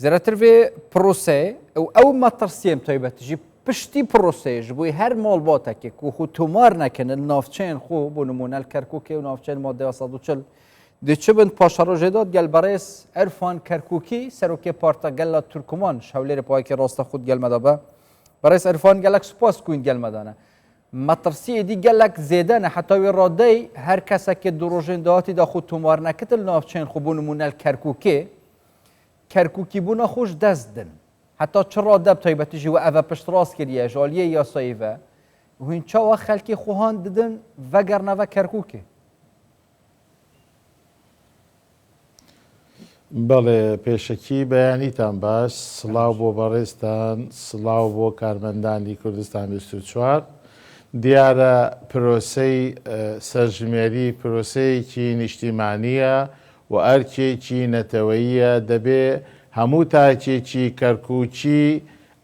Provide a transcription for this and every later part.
Zêdetir vê proseyê û ew metirsiyên taybet jî piştî proseyê ji bo her malbatekê ku xwe tomar nekin li navçeyên xwe bo nimûne li Kerkûkê û navçeyên madeya 140 dê çi bin paşerojê de gel berêz Erfan Kerkûkî serokê Parta Gela Turkuman ji Hewlêrê payekê rasta xwe gel me de be. Berêz Erfan gelek spas ku gel me de ne. Metirsî êdî gelek zêde ne heta wê radeyê her kesekê du rojên dahatî de xwe tomar nekit li navçeyên xwe bo nimûne li Kerkûkê Kerkûkîbûna xwe ji dest din. Heta çi rade bi taybetî jî we eve piştrast kiriye ji aliyê yasayî ve hûn çawa xelkê xwe han didin vegerine ve Kerkûkê? Belê pêşekî beyanîtan baş, silav bo berêztan, silav bo karmendanî Kurdistan 24. Diyar e pirosey serjimêrî piroseyekî nîştîmanî ye و ئەرکێکی نەتەوەییە دەبێ هەموو تاکێکی کەرکوکی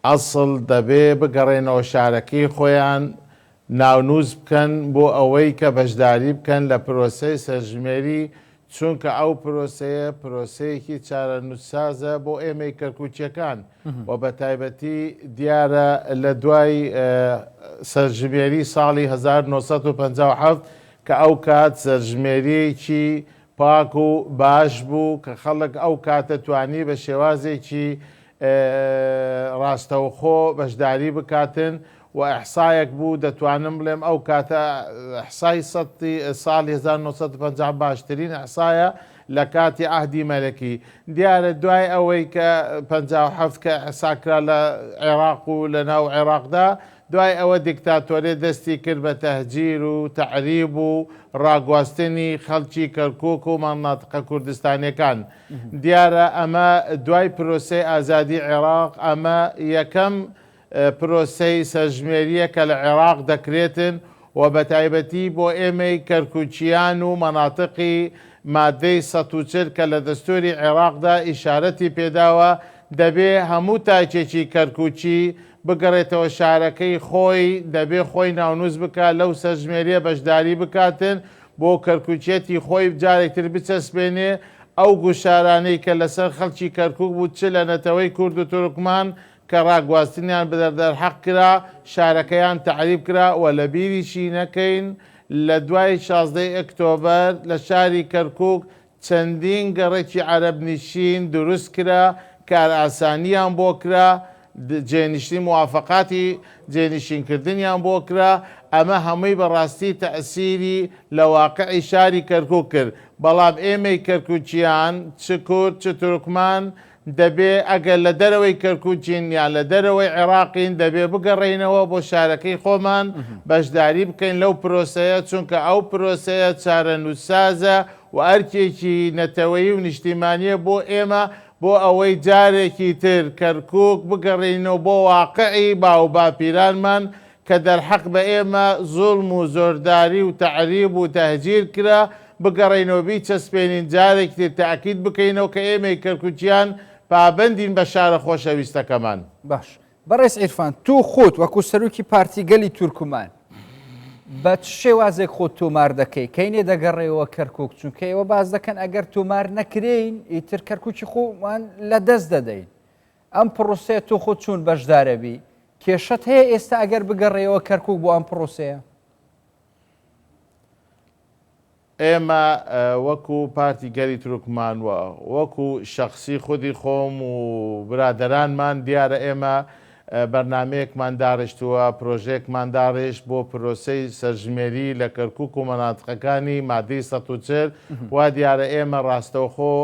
ئەسڵ دەبێ بگەڕێنەوە شارەکەی خۆیان ناونوس بکەن بۆ ئەوەی کە بەشداری بکەن لە پرۆسەی سەرژمێری چونکە ئەو پرۆسەیە پرۆسەیەکی چارەنوسسازە بۆ ئێمەی کەرکوکیەکان و بە تایبەتی دیارە لە دوای سەرژمێری ساڵی 1957 کە ئەو کات سەرژمێریەکی پاک و باش بوو کە خەڵک ئەو کاتە توانی بە شێوازێکی ڕاستەوخۆ بەشداری بکاتن و ئیحسایەک بوو دەتوانم بڵێم ئەو کاتە ئیحسای سەتی ساڵی 1950 باشترین ئیحسایە لە کاتی عەهدی مەلەکی دیارە دوای ئەوەی کە 57 کە ئیحسا کرا لە عێراق و لە ناو عێراقدا دوای ئەوە دیکتاتۆرێ دەستی کرد بە تەهجیر و تەعریب و ڕاگواستنی خەڵکی کەرکوک و مەناتقە کوردستانیەکان. دیارە ئەمە دوای پرۆسەی ئازادی عێراق ئەمە یەکەم پرۆسەی سەرژمێریە کە لە عێراق دەکرێتن و بەتایبەتی بۆ ئێمەی کەرکوکیان و مەناتقی مادەی 140 کە لە دەستوری عێراقدا ئیشارەتی پێداوە دەبێ هەموو تاکێکی کەرکوکی بگەڕێتەوە شارەکەی خۆی دەبێ خۆی ناونوس بکا لەو سەرژمێریە بەشداری بکاتن بۆ کەرکوکیەتی خۆی جارێکتر بچەسپێنێ ئەو گوشارانەی کە لەسەر خەڵکی کەرکوک بوو چ لە نەتەوەی کورد و تورکمان کە ڕاگواستنیان دەرحەق کرا شارەکەیان تەعریب کرا و لە بیریشی نەکەین لە دوای شازدەی ئەکتۆبەر لە شاری کەرکوک چەندین گەڕەکی عەرەب نشین دروست کرا، کارئاسانییان بۆ کرا، جێنشین موافەقاتی جێنشین کردنیان بۆ کرا، ئەمە هەمووی بە ڕاستی تەئسیری لە واقعی شاری کەرکوک کرد، بەڵام ئێمەی کەرکوکیان چ کورد چ تورکمان دەبێ ئەگەر لە دەرەوەی کەرکوکین یان لە دەرەوەی عێراقین دەبێ بگەڕێینەوە بۆ شارەکەی خۆمان بەشداری بکەین لەو پرۆسەیە چونکە ئەو پرۆسەیە چارەنووسسازە و ئەرکێکی نەتەوەیی و نیشتیمانییە بۆ ئێمە بۆ ئەوەی جارێکی تر کەرکوک بگەڕێینەوە بۆ واقعی باوباپیرانمان کە دەرحەق بە ئێمە زوڵم و زۆرداری و تەعریب و تەهجیر کرا، بگەڕێینەوە بیچەسپێنین، جارێکی تر تەئکید بکەینەوە کە ئێمەی کەرکوکیان پابەندین بە شارە خۆشەویستەکەمان. باش بەڕێز عیرفان تۆ خۆت وەکو سەرۆکی پارتی گەلی تورکمان بە چ شێوازێک خۆت تۆمار دەکەی کەینێ دەگەڕێەوە کەرکک چونکە ئێوە باز دەکەن ئەگەر تۆمار نەکرێین ئیتر کەرککی خۆمان لە دەست دەدەین ئەم پرۆسەیە تۆ خۆت چۆن بەشدارەبی؟ کێشەت هەیە ئێستا ئەگەر بگەڕێیەوە کەرکوک بۆ ئەم پرۆسەیە؟ ئێمە وەکو پارتی گەلی تورکمان و وەکو شەخسی خودی خۆم و برادەرانمان دیارە ئێمە بەرنامەیەکمان داڕشتووە، پرۆژەیەکمان داڕشت بۆ پرۆسەی سەرژمێری لە کەرکوک و مەناتقەکانی مادەی 140 وا دیارە ئێمە ڕاستەوخۆ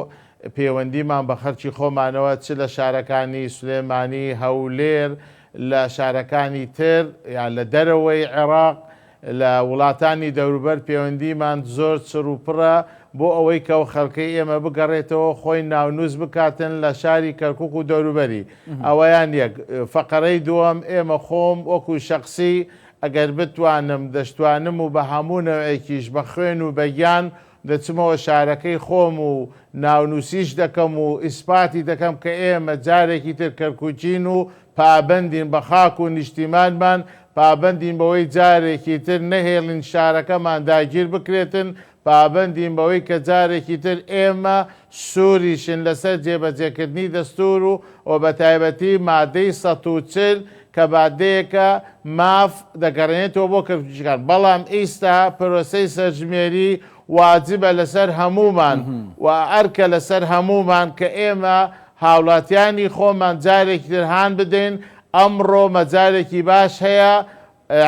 پەیوەندیمان بە خەڵکی خۆمانەوە چ لە شارەکانی سلێمانی، هەولێر، لە شارەکانی تر یان لە دەرەوەی عێراق، لە وڵاتانی دەوروبەر پەیوەندیمان زۆر چڕ و پڕە بۆ ئەوەی کە ئەو خەڵکەی ئێمە بگەڕێتەوە خۆی ناونووس بکاتن لە شاری کەرکوک و دەوروبەری. ئەوەیان یەک. فەقەرەی دووەم، ئێمە خۆم وەکو شەخسی ئەگەر بتوانم دەشتوانم و بە هەموو نەوعێکیش بە خوێن و بە گیان دەچمەوە شارەکەی خۆم و ناونووسیش دەکەم و ئیسپاتی دەکەم کە ئێمە جارێکی تر کەرکوکین و پابەندین بە خاک و نیشتیمانمان، پابەندین بەوەی جارێکی تر نەهێڵین شارەکەمان داگیر بکرێتن، پابەندین بەوەی کە جارێکی تر ئێمە سووریشن لەسەر جێبەجێکردنی دەستوور و و بەتایبەتی مادەی 140 کە مادەیەکە ماف دەگەڕێنێتەوە بۆ کەرکوکیەکان، بەڵام ئیستا پرۆسەی سەرژمێری واجبە لەسەر هەموومان و ئەرکە لەسەر هەموومان کە ئێمە هاوڵاتیانی خۆمان جارێکی تر هان بدەین، ئەمڕۆ مەجالێکی باش هەیە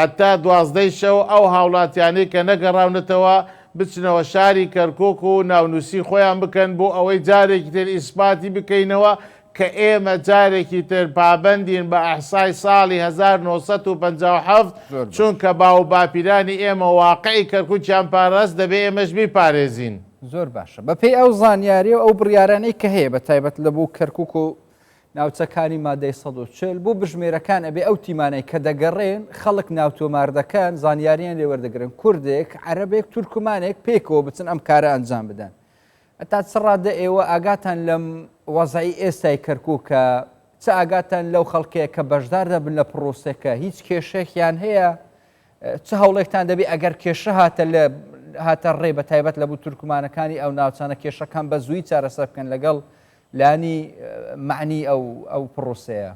هەتا دوازدەی شەو ئەو هاوڵاتیانەی کە نەگەڕاونەتەوە بچنەوە شاری کەرکوک و ناونوسی خۆیان بکەن بۆ ئەوەی جارێکی تر ئیسپاتی بکەینەوە کە ئێمە جارێکی تر پابەندین بە ئەحسای ساڵی 1957 چونکە باو باپیرانی ئێمە واقعی کەرکوکیان پاراست دەبێ ئێمەش بیپارێزین. زۆر باشە بەپێی ئەو زانیاری و ئەو بڕیارانەی کە هەیە بە تایبەت لە بۆ کەرکوک و ناوچەکانی مادەی 140 بۆ بژمێرەکان ئەبێ ئەو تیمانەی کە دەگەڕێن خەڵک ناوتۆمار دەکەن زانیاریان لێ وەردەگرن کوردێک عەرەبێک تورکمانێک پێکەوە بچن ئەم کارە ئەنجام بدەن هەتا چ ڕادە ئێوە ئاگاتان لەم وەزعی ئێستای کەرکووکە چ ئاگاتان لەو خەڵکەیە کە بەشدار دەبن لە پرۆسەکە هیچ کێشێکیان هەیە چ هەوڵێکتان دەبی ئەگەر کێشە هاتە لە هاتە ڕێ بە تایبەت لە بوو تورکمانەکانی ئەو ناوچانە کێشەکان بە زووی چارەسەر بکەن لەگەڵ لانی معنی ئەو ئەو پرۆسەیە.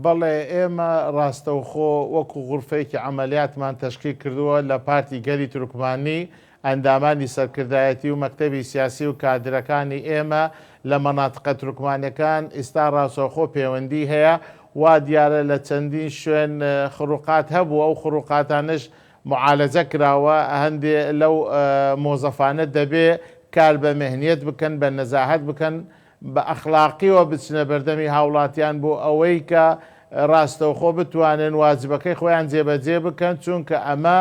بەڵێ ئێمە ڕاستەوخۆ وەکو غورفەیەکی عەمەلیاتمان تەشکیل کردووە لە پارتی گەلی تورکمانی، ئەندامانی سەرکردایەتی و مەکتەبی سیاسی و کادرەکانی ئێمە لە مەناتقە تورکمانیەکان ئیستا ڕاستەوخۆ پێوەندی هەیە، وا دیارە لە چەندین شوێن خروقات هەبوو ئەو خروقاتانەش معالەجە کراوە، هەندێ لەو مۆزەفانە دەبێ کار بە مهنیەت بکەن، بە نەزاهەت بکەن، بە ئەخلاقیەوە بچنە بەردەمی هاوڵاتیان بۆ ئەوەی کە ڕاستەوخۆ بتوانن واجبەکەی خۆیان جێبەجێ بکەن، چونکە ئەمە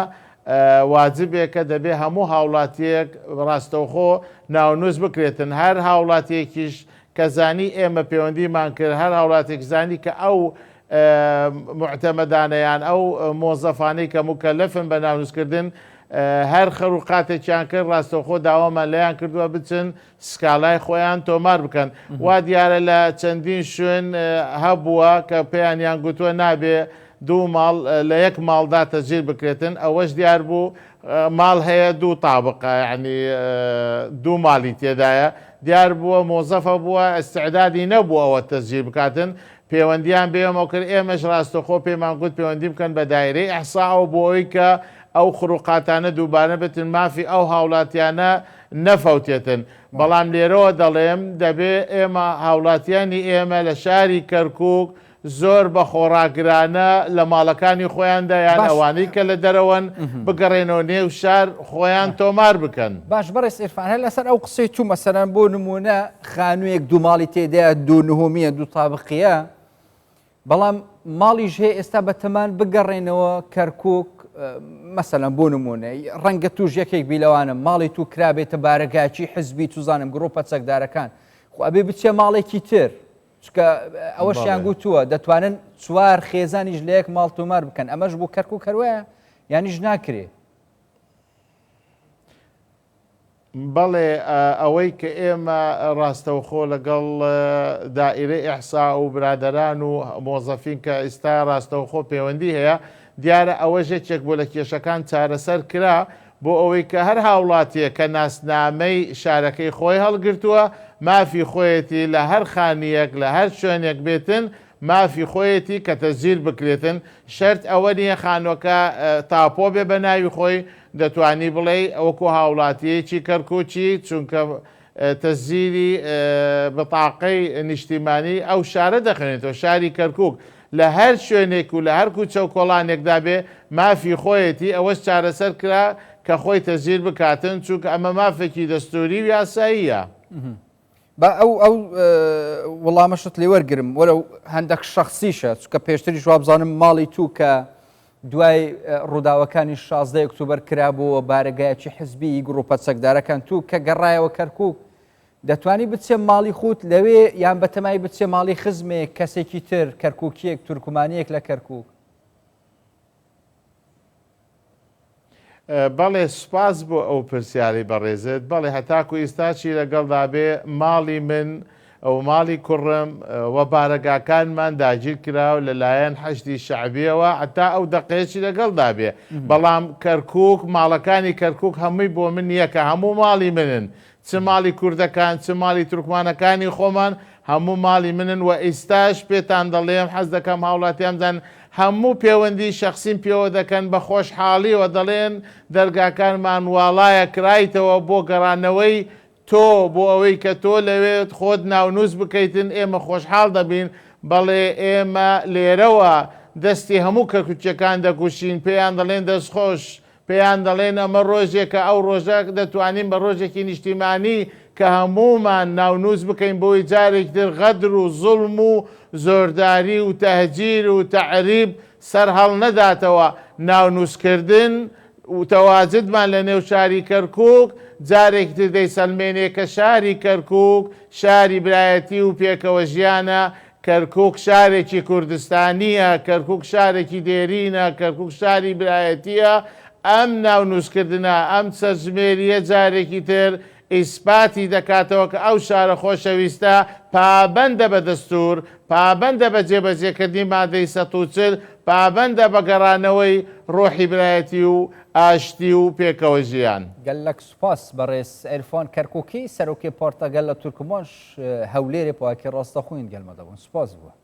واجبێکە دەبێ هەموو هاوڵاتیەک ڕاستەوخۆ ناونووس بکرێتن، هەر هاوڵاتیەکیش کە زانی ئێمە پەیوەندیمان کرد، هەر هاوڵاتیەک زانی کە ئەو موعتەمەدانە یان ئەو مۆزەفانەی کە موکەلەفن بە ناونووسکردن هەر خەروقاتێکیان کرد ڕاستەوخۆ داوامان لێیان کردووە بچن سکاڵای خۆیان تۆمار بکەن. وا دیارە لە چەندین شوێن هەبووە کە پێیانیان گوتووە نابێ دوو ماڵ لە یەک ماڵدا تەسجیل بکرێتن، ئەوەش دیار بوو ماڵ هەیە دوو تابقە یانی دوو ماڵی تێدایە، دیار بووە مۆزەفە بووە ئیستعدادی نەبووە ئەوە تەسجیل بکاتن، پێوەندیان بێمەوە کرد، ئێمەش ڕاستەوخۆ پێمان گوت پێوەندی بکەن بە دایرەی ئیحسائەوە بۆ ئەوەی کە ئەو خروقاتانە دووبارە بێتن مافی ئەو هاوڵاتیانە نەفەوتێتن، بەڵام لێرەوە دەڵێم دەبێ ئێمە هاوڵاتیانی ئێمە لە شاری کەرکوک زۆر بە خۆڕاگرانە لە ماڵەکانی خۆیاندا یان ئەوانەی کە لە دەرەوەن بگەڕێنەوە نێو شار خۆیان تۆمار بکەن. باش بەڕێز عیرفان هەر لەسەر ئەو قسەی تو مەسەلەن بۆ نموونە خانوویەک دوو ماڵی تێدایە دوو نهۆمیە دوو تابقیە بەڵام ماڵیش هەیە ئێستا بەتەمان بگەڕێنەوە کەرکک مەسەلەن بۆ نمونە ڕەنگە توش یەکێک بی لەوانە ماڵی تو کرابێتە بارەگاکی حزبی توزانم گرۆپە چەکدارەکان خۆ ئەبێ بچێ ماڵێکی تر چکە ئەوەشیان گوتووە دەتوانن چوار خێزانیش لە یەک ماڵ تۆمار بکەن ئەمەش بۆ کەرکک هەروایە یانیش ناکرێ. بەڵێ ئەوەی کە ئێمە ڕاستەوخۆ لەگەڵ دائیرەی ئیحسا و برادەران و مۆزەفین کە ئیستا ڕاستەوخۆ پەیوەندی هەیە دیارە ئەوەش یەکێک بوو لە کێشەکان چارەسەر کرا بۆ ئەوەی کە هەر هاوڵاتیەک کە ناسنامەی شارەکەی خۆی هەڵگرتووە مافی خۆیەتی لە هەر خانیەک لە هەر شوێنێک بێتن مافی خۆیەتی کە تەسجیل بکرێتن شەرت ئەوە نیە خانوەکە تاپۆ بێ بە ناوی خۆی دەتوانی بڵێی وەکو هاوڵاتیەکی کەرکوکی چونکە تەسجیلی بتاقەی نیشتیمانی ئەو شارە دەخوێنێتەوە شاری کەرکوک لە هەر شوێنێک و لە هەر کوچە و کۆڵانێکدا بێ مافی خۆیەتی ئەوەش چارەسەر کرا کە خۆی تەسجیل بکاتن چونکە ئەمە مافێکی دەستوری و یاساییە. با ئەو ئەو وەڵامەشت لێ وەرگرم وەرە هەندێک شخصیشە چکە پێشتریش وابزانم ماڵی تو کە دوای ڕووداوەکانی 16 ئۆکتۆبەر کرابووە بارەگایەکی حزبی گروپە چەکدارەکان تو کە گەڕایەوە کەرکک دەتوانی بچێ ماڵی خوت لەوێ یان بەتەمای بچێ ماڵی خزمێک کەسێکی تر کەرککیەک تورکمانیەک لە کەرکک بەڵێ سوپاس بۆ ئەو پرسیارەی بەڕێزت، بەڵێ هەتاکو ئیستا چی لەگەڵدا بێ ماڵی من و ماڵی کوڕم و بارەگاکانمان داگیر کرا و لەلایەن حەشدی شەعبیەوە هەتا ئەو دەقەیەشی لەگەڵدا بێ بەڵام کەرکوک ماڵەکانی کەرکوک هەمووی بۆ من یەکە هەموو ماڵی منن چ ماڵی کوردەکان چ ماڵی تورکمانەکانی خۆمان هەموو ماڵی منن و ئیستاش پێتان دەڵێم حەز دەکەم هاوڵاتیان بزانن هەموو پێوەندی شەخسیم پێوە دەکەن بە خۆشحاڵیەوە دەڵێن دەرگاکانمان واڵایە کرایتەوە بۆ گەڕانەوەی تۆ بۆ ئەوەی کە تۆ لەوێ خۆت ناونووس بکەیتن ئێمە خۆشحاڵ دەبین، بەڵێ ئێمە لێرەوە دەستی هەموو کەرکوکییەکان دەگوشین، پێیان دەڵێن دەستخۆش، پێیان دەڵێن ئەمە ڕۆژێکە ئەو ڕۆژە دەتوانین بە ڕۆژێکی نیشتیمانی کە هەموومان ناونووس بکەین بۆی جارێکی تر غەدر و زوڵم و زۆرداری و تەهجیر و تەعریب سەرهەڵنەداتەوە، ناونووسکردن و تەواجدمان لە نێو شاری کەرکووک جارێکی تر دەیسەلمێنێ کە شاری کەرکووک شاری برایەتی و پێکەوە ژیانە، کەرکووک شارێکی کوردستانییە، کەرکووک شارێکی دێرینە، کەرکووک شاری برایەتییە، ئەم ناونووسکردنە، ئەم سەرژمێرییە جارێکی تر ئیسپاتی دەکاتەوە کە ئەو شارە خۆشەویستە پابەندە بە دەستوور، پابەندە بە جێبەجێکردنی مادەی 140، پابەندە بە گەڕانەوەی ڕۆحی برایەتی و ئاشتی و پێکەوە ژیان. گەلەک سوپاس بەڕێز عیرفان کەرکوکی سەرۆکی پارتە گەل لە تورکمانش هەولێرێ پاکی ڕاستەخۆین گەلمە دەبوون سوپاس بووە.